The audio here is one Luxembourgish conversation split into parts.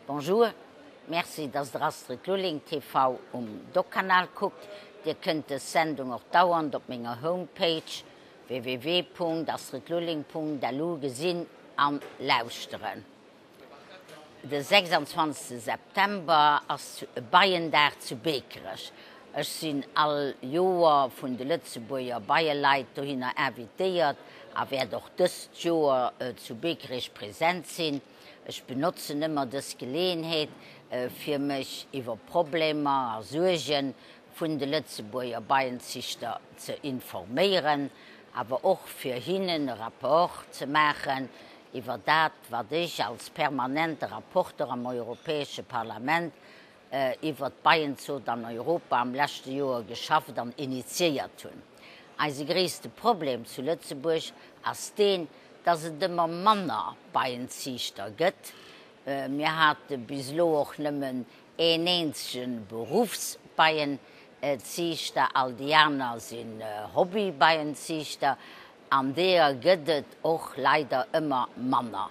Bonjour, merci dass der Astrid Lulling TV um Doc-Kanal kuckt. Dir kënnt dës Sendung och dauernd op menger Homepage www.astridlulling.lu gesinn an lauschteren. De 26 September ass Beiendag zu Beekerech. Ech sinn all Joer vun de Lëtzebuerger Beieleit dohinner invitéiert a wäert och dëst Joer zu Beekerech present sinn. Ech benotzen ëmmer dës Geleeënheet, fir mech iwwer Problemer a Suerge vun de Lëtzebuerger Beienziichter ze informéieren, awer och fir hinnen e Rapport ze maachen iwwer dat, wat ech als permanente Rapporter am Europäesche Parlament iwwert d'Beienzucht an Europa am leschte Joer geschafft an initiéiert hunn. Eise gréisste Problem zu Lëtzebuerg ass deen, dass et ëmmer manner Beienziichter gëtt. Mir hate bis elo och nëmmen een eenzege Beruffsbeienziichter, all déi aner sinn Hobbybeienziichter. An deeër gëtt et och leider ëmmer manner.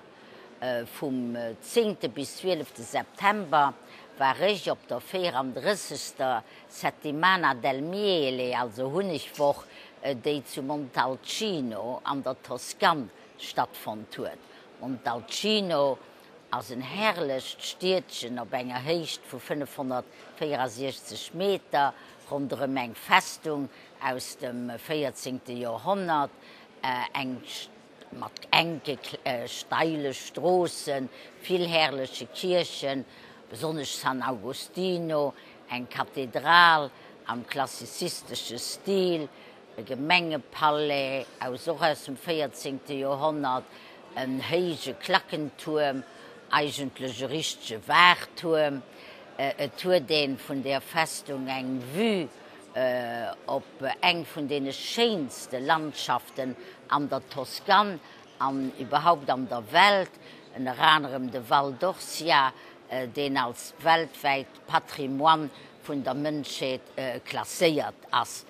Vum zéngte bis zwielefte September war ech op der 34. Settimana del Miele, also Hunnegwoch, déi zu Montalcino an der Toskan stattfonnt huet. Montalcino ass en herrlecht Stiedchen op enger Héicht vu 564 Meter ronderëm eng Festung aus dem véierzéngte Joerhonnert, eng mat enke steile Stroossen, vill herrleche Kierchen, besonnesch San Augustino, eng Kathedral am klassizistesche Stil, e Gemengepalais aus och aus dem véierzéngte Joerhonnert, en héije Klackentuerm, eigentlech e richtege Waachtuerm. Et huet ee vun där Festung eng Vue op eng vun deene schéinste Landschaften an der Toskan an iwwerhaupt an der Welt, ënner anerem de Val d'Orcia, deen als weltwäit Patrimoine vun der Mënschheet klasséiert ass.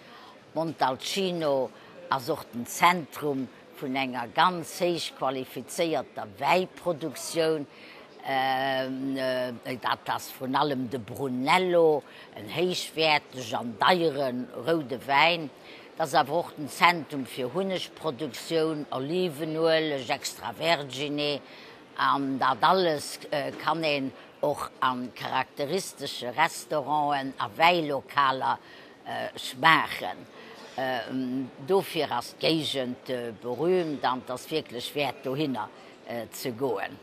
Montalcino ass och den Zentrum vun enger ganz héich qualifizéierter Wäiproduktioun. Dat ass vrun allem de Brunello, en héichwäerteg an deiere roude Wäin. Et ass awer och den Zentrum fir Hunnegproduktioun, Olivenueleg, Extra Vergine. An dat alles kann een och a charakteristesche Restauranten a Wäilokaler schmaachen. Dofir ass d'Géigend berühmt an et ass wierklech wäert dohinner ze goen.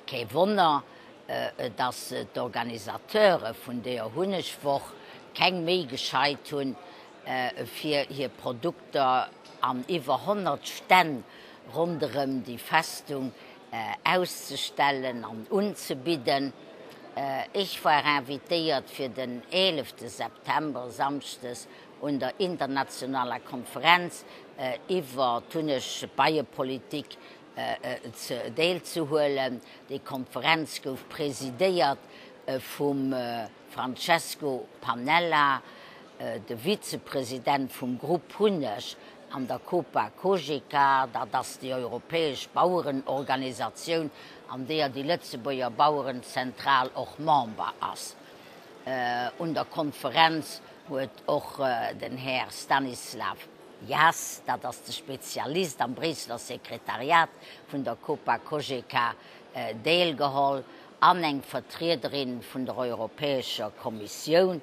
Kee Wonner, dass d'Organisateure vun deeër Hunnegwoch keng Méi gescheit hunn, fir hir Produkter an iwwer 100 Stänn ronderëm déi Festung auszestellen an unzebidden. Ech war invitéiert fir den 11 September, Samschdes, un der internationaler Konferenz iwwer d'Hunneg Beiepolitik deelzehuelen. Déi Konferenz gouf presidéiert vum Francesco Pannella, de Vizepresident vum Grupp Hunneg an der Copa-Cogeca, dat ass déi europäesch Bauerenorganisatioun, an deeër déi Lëtzebuerger Bauerenzentral och Member ass. Un der Konferenz huet och den Här Stanislav Jas, dat ass de Spezialist am Bréisseler Sekretariat vun der Copa-Cogeca, deelgeholl an eng Vertriederin vun der Europäescher Kommissioun,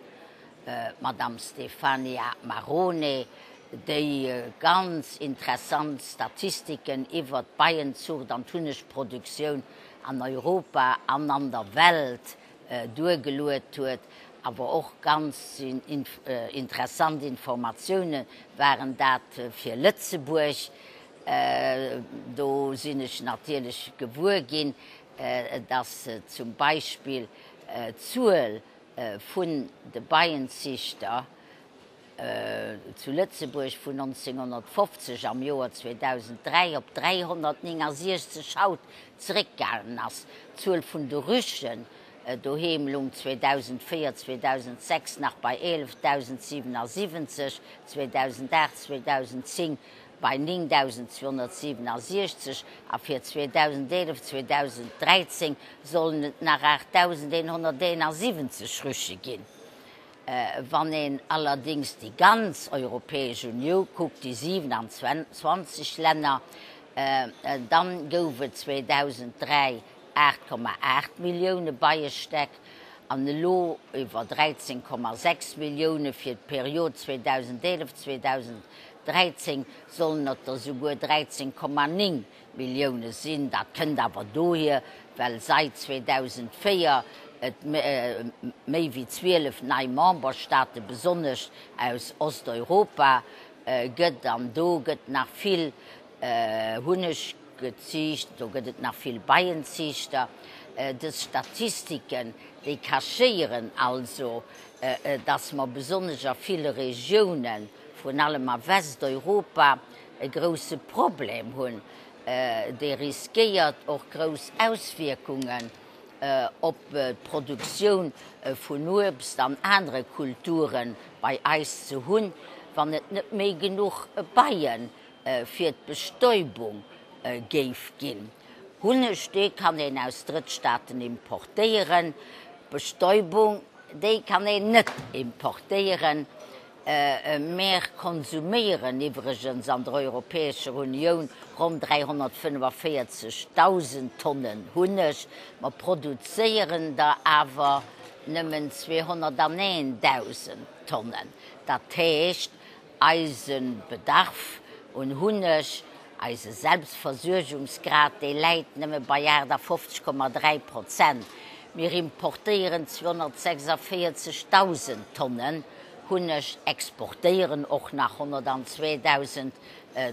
d'Madame Stefania Marone, déi ganz interessant Statistiken iwwert d'Beienzucht an d'Hunnegproduktioun an Europa an an der Welt duergeluet huet. Awer och ganz interessant Informatioune waren dat fir Lëtzebuerg. Do sinn ech natierlech gewuer ginn, dass zum Beispill d'Zuel vun de Beienziichter zu Lëtzebuerg vun 1950 am Joer 2003 op 369 haut zeréckgaangen ass. D'Zuel vun de Ruchen doheem lung 2004, 2006 nach bei 11.077, 2008, 2010. bei 9.267 a fir 2011, 2013 sollen et nach 8.171 Ruche ginn. Wann een allerdéngs déi ganz Europäesch Uniou kuckt, déi 27 Länner, dann gouf et 2003 8,8 Millioune Beiestäck an elo iwwer 13,6 Millioune. Fir d'Period 2011, 2013 sollen et der souguer 13,9 Millioune sinn. Dat kënnt awer dohier, well sait 2004 et méi wéi 12 nei Memberstaate, besonnesch aus Osteuropa, gëtt. An do gëtt nach vill Hunneg geziicht, do gëtt et nach vill Beienziichter. Dës Statistiken, déi cachéieren also, dass mer besonnesch a ville Regiounen, vrun allem a Westeuropa, e grousse Problem hunn, dee riskéiert och grouss Auswierkungen op d'Produktioun vun Uebst an anere Kulture bei eis ze hunn, wann et net méi genuch Beie fir d'Bestäubung géif ginn. Hunneg, dee kann een aus Drëttstaaten importéieren, Bestäubung, déi kann een net importéieren. Mär konsuméieren iwwregens an der Europäescher Unioun ronn 345.000 Tonnen Hunneg, mer produzéieren der awer nëmmen 201.000 Tonnen. Dat heescht, eise Bedarf un Hunneg, eise Selbstversuergungsgrad, dee läit nëmme bei 58,3 Prozent. Mir importéieren 246.000 Tonnen Hunneg, exportéieren och nach 102.000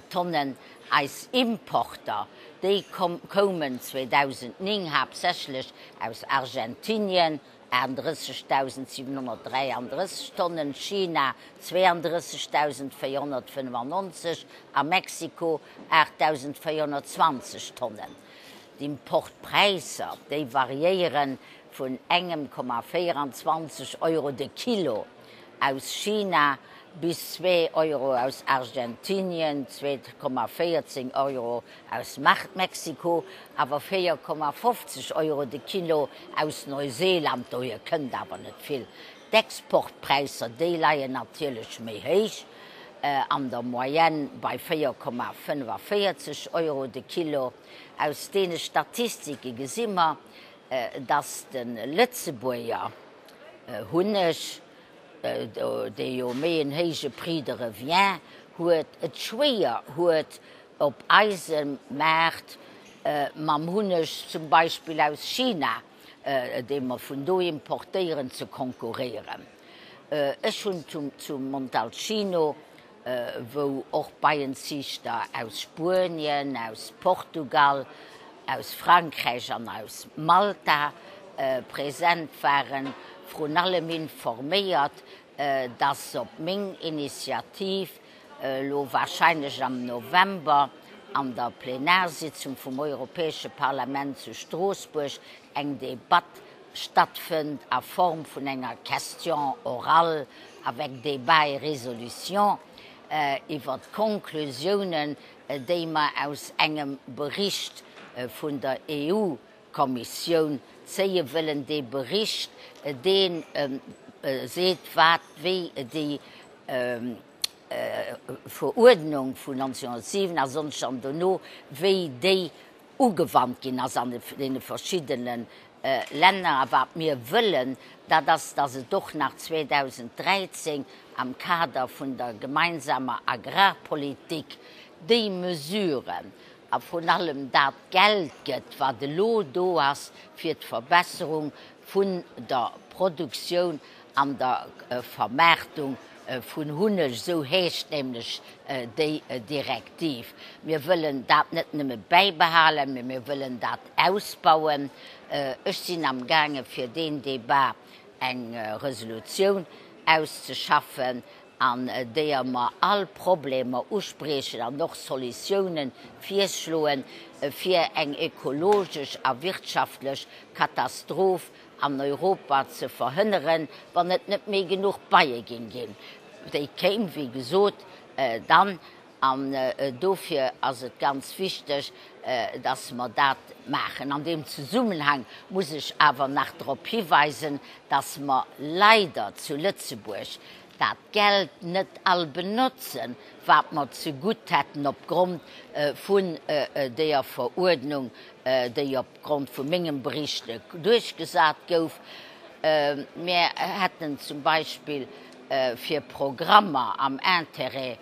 Tonnen. Eis Importer, déi koumen 2009 haaptsächlech aus Argentinien, 38.733 Tonnen, China, 32.495, a Mexiko, 8.420 Tonnen. D'Importpräisser, déi variéiere vun engem Komma 24 Euro de Kilo aus China bis zwee Euro aus Argentinien, 2,14 Euro aus Mexiko, awer 4,50 Euro de Kilo aus Neuseeland. Dohier kënnt awer net vill. D'Exportpräisser, déi leien natierlech méi héich, an der Moyenne bei 4,45 Euro de Kilo. Aus deene Statistike gesi mer, dass de Lëtzebuerger Hunneg, dee jo méi en héije Prix de revient huet, et schwéier huet op eisem Maart mam Hunneg zum Beispill aus China, dee mer vun do importéieren, ze konkurréieren. Ech hunn zu Montalcino wou och Beienziichter aus Spuenien, aus Portugal, aus Frankräich an aus Malta present waren, vrun allem informéiert, dass op meng Initiativ elo wahrscheinlech am November an der Plenarsitzung vum Europäesche Parlament zu Stroossbuerg eng Debatt stattfënnt a Form vun enger Question orale avec débat et résolution iwwert d'Konklusiounen, déi mer aus engem Bericht vun der EU-Kommissioun zéie wëllen. Dee Bericht, dee seet, wat wéi déi Veruerdnung vun 1997 an dono, wéi déi ugewannt ginn ass an deene verschiddene Länner. A wat mir wëllen, dat ass, dass et och nach 2013 am Kader vun der gemeinsamer Agrarpolitik déi Mesuren a vrun allem dat Geld gëtt, wat elo do ass fir d'Verbesserung vun der Produktioun an der Vermaartung vun Hunneg, esou heescht nämlech déi Direktiv. Mir wëllen dat net nëmme bäibehalen, mee mir wëllen dat ausbauen. Ech sinn amgaange fir deen Débat eng Resolutioun auszeschaffen, an deeër mer all Problemer uspriechen an och Solutiounen virschloen, fir eng ökologesch a wirtschaftlech Katastroph an Europa ze verhënneren, wann et net méi genuch Beie géing ginn. Déi kéim, wéi gesot, dann. An dofir ass et ganz wichteg, dass mer dat maachen. An deem Zesummenhang muss ech awer nach drop hiweisen, dass mer leider zu Lëtzebuerg dat Geld net all benotzen, wat mer zegutt hätten opgrond vun deeër Veruerdnung, déi opgrond vu mengem Bericht duerchgesat gouf. Mir hätten zum Beispill fir Programmer am Intérêt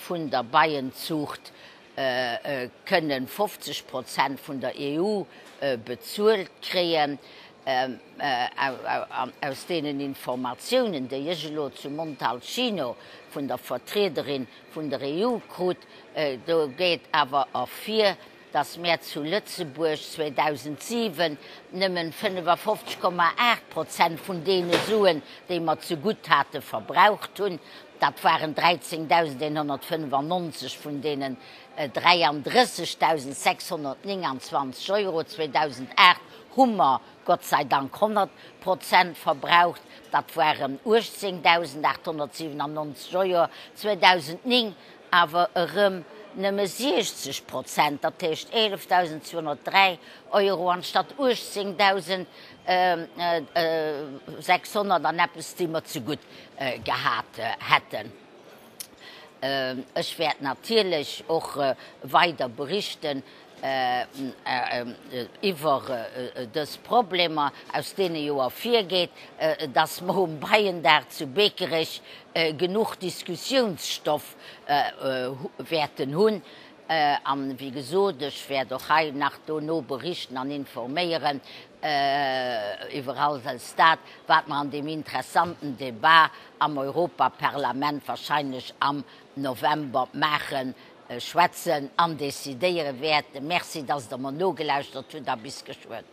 vun der Beienzuucht kënnen 50 Prozent vun der EU bezuelt kréien. Aus deenen Informatiounen, déi ech elo zu Montalcino vun der Vertriederin vun der EU krut, do geet awer ervir, dass mär zu Lëtzebuerg 2007 nëmmen 55,8 Prozent vun deene Suen, déi mer zegutt haten, verbraucht hunn. Dat waren 13.195 vun deenen 33.629 Euro. 2008 hu mer Gott sei Dank 100 Prozent verbraucht, dat waren 18.897 Euro. 2009 awer erëm nëmme 60 Prozent, dat heescht 11.203 Euro anstatt 18.600 an eppes, déi mer zegutt gehat hätten. Ech wäert natierlech och weider berichten iwwer dës Problemer, aus deene jo ervirgeet, dass mer um Beiendag zu Beekerech genuch Diskussiounsstoff wäerten hunn. An, wéi gesot, ech wäert och hei nach dono berichten an informéieren iwwer alles dat, wat mer an deem interessanten Debat am Europaparlament wahrscheinlech am November maachen, schwätzen an decidéiere wäerten. Merci, dass Der mer nogelauschtert hutt a bis geschwënn.